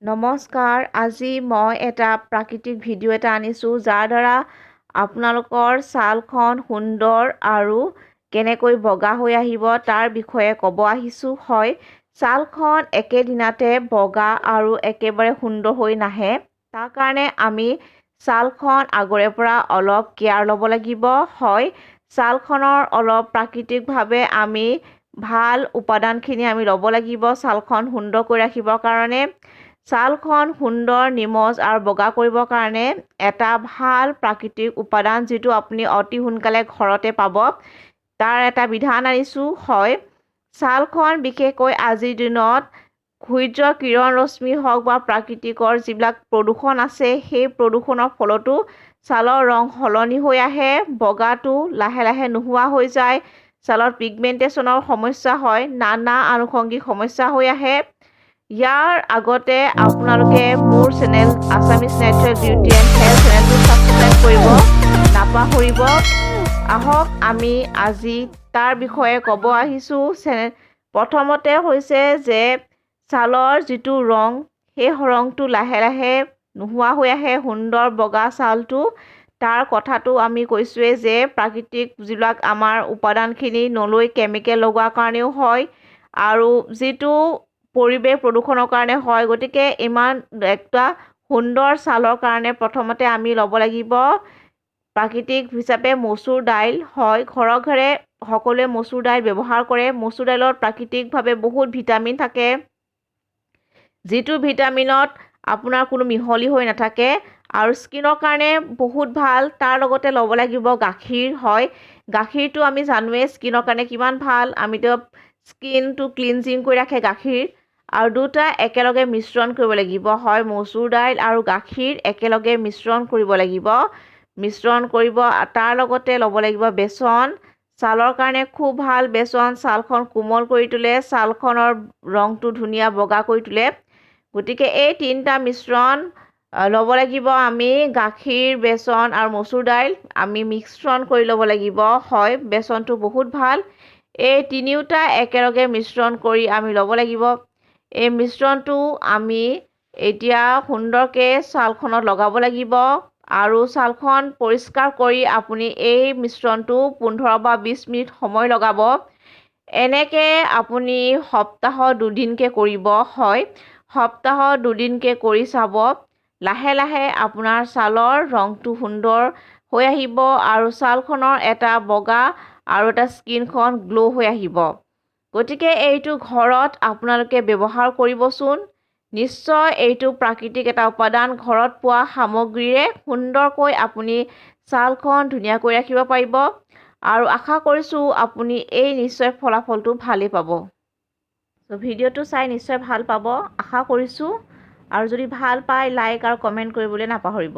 নমস্কাৰ, আজি মই এটা প্ৰাকৃতিক ভিডিঅ' এটা আনিছোঁ, যাৰ দ্বাৰা আপোনালোকৰ ছালখন সুন্দৰ আৰু কেনেকৈ বগা হৈ আহিব তাৰ বিষয়ে ক'ব আহিছোঁ। হয়, ছালখন একেদিনাতে বগা আৰু একেবাৰে সুন্দৰ হৈ নাহে। তাৰ কাৰণে আমি ছালখন আগৰে পৰা অলপ কেয়াৰ ল'ব লাগিব। হয়, ছালখনৰ অলপ প্ৰাকৃতিকভাৱে আমি ভাল উপাদানখিনি আমি ল'ব লাগিব ছালখন সুন্দৰ কৰি ৰাখিবৰ কাৰণে। ছালখন সুন্দৰ, নিমজ আৰু বগা কৰিবৰ কাৰণে এটা ভাল প্ৰাকৃতিক উপাদান, যিটো আপুনি অতি সোনকালে ঘৰতে পাব, তাৰ এটা বিধান আনিছোঁ। হয়, ছালখন বিশেষকৈ আজিৰ দিনত সূৰ্যৰ কিৰণ ৰশ্মি হওক বা প্ৰাকৃতিকৰ যিবিলাক প্ৰদূষণ আছে, সেই প্ৰদূষণৰ ফলতো ছালৰ ৰং সলনি হৈ আহে, বগাটো লাহে লাহে নোহোৱা হৈ যায়, ছালত পিগমেণ্টেশ্যনৰ সমস্যা হয়, নানা আনুষংগিক সমস্যা হৈ আহে। ইয়াৰ আগতে আপোনালোকে মোৰ channel Assamese natural beauty and health চেনেলটো ছাবস্ক্ৰাইব কৰিব নাপাহৰিব। আহক, আমি আজি তাৰ বিষয়ে ক'ব আহিছোঁ। চেনেল প্ৰথমতে হৈছে যে ছালৰ যিটো ৰং, সেই ৰংটো লাহে লাহে নোহোৱা হৈ আহে, সুন্দৰ বগা ছালটো, তাৰ কথাটো আমি কৈছোঁৱেই যে প্ৰাকৃতিক যিবিলাক আমাৰ উপাদানখিনি নলৈ কেমিকেল লগোৱাৰ কাৰণেও হয় আৰু যিটো পৰিৱেশ প্ৰদূষণৰ কাৰণে হয়। গতিকে ইমান একটা সুন্দৰ ছালৰ কাৰণে প্ৰথমতে আমি ল'ব লাগিব প্ৰাকৃতিক হিচাপে মচুৰ দাইল। হয়, ঘৰে ঘৰে সকলোৱে মচুৰ দাইল ব্যৱহাৰ কৰে। মচুৰ দাইলত প্ৰাকৃতিকভাৱে বহুত ভিটামিন থাকে, যিটো ভিটামিনত আপোনাৰ কোনো মিহলি হৈ নাথাকে আৰু স্কিনৰ কাৰণে বহুত ভাল। তাৰ লগতে ল'ব লাগিব গাখীৰ। হয়, গাখীৰটো আমি জানোৱেই স্কিনৰ কাৰণে কিমান ভাল, আমিতো স্কিনটো ক্লিনজিং কৰি ৰাখে গাখীৰ। আৰু দুটা একেলগে মিশ্ৰণ কৰিব লাগিব। হয়, মচুৰ দাইল আৰু গাখীৰ একেলগে মিশ্ৰণ কৰিব লাগিব, মিশ্ৰণ কৰিব। তাৰ লগতে ল'ব লাগিব বেচন। ছালৰ কাৰণে খুব ভাল বেচন, ছালখন কোমল কৰি তোলে, ছালখনৰ ৰংটো ধুনীয়া বগা কৰি তোলে। গতিকে এই তিনিটা মিশ্ৰণ ল'ব লাগিব আমি, গাখীৰ, বেচন আৰু মচুৰ দাইল আমি মিশ্ৰণ কৰি ল'ব লাগিব। হয়, বেচনটো বহুত ভাল। এই তিনিওটা একেলগে মিশ্ৰণ কৰি আমি ল'ব লাগিব। এই মিশ্ৰণটো আমি এতিয়া সুন্দৰকৈ ছালখনত লগাব লাগিব আৰু ছালখন পৰিষ্কাৰ কৰি আপুনি এই মিশ্ৰণটো 15 বা 20 মিনিট সময় লগাব। এনেকৈ আপুনি সপ্তাহত দুদিনকৈ কৰিব। হয়, সপ্তাহত দুদিনকৈ কৰি চাব, লাহে লাহে আপোনাৰ ছালৰ ৰংটো সুন্দৰ হৈ আহিব আৰু ছালখনৰ এটা বগা আৰু এটা স্কিনখন গ্ল' হৈ আহিব। গতিকে এইটো ঘৰত আপোনালোকে ব্যৱহাৰ কৰিবচোন। নিশ্চয় এইটো প্ৰাকৃতিক এটা উপাদান, ঘৰত পোৱা সামগ্ৰীৰে সুন্দৰকৈ আপুনি ছালখন ধুনীয়া কৰি ৰাখিব পাৰিব আৰু আশা কৰিছোঁ আপুনি এই নিশ্চয় ফলাফলটো ভালেই পাব। চ' ভিডিঅ'টো চাই নিশ্চয় ভাল পাব আশা কৰিছোঁ, আৰু যদি ভাল পায় লাইক আৰু কমেণ্ট কৰিবলৈ নাপাহৰিব।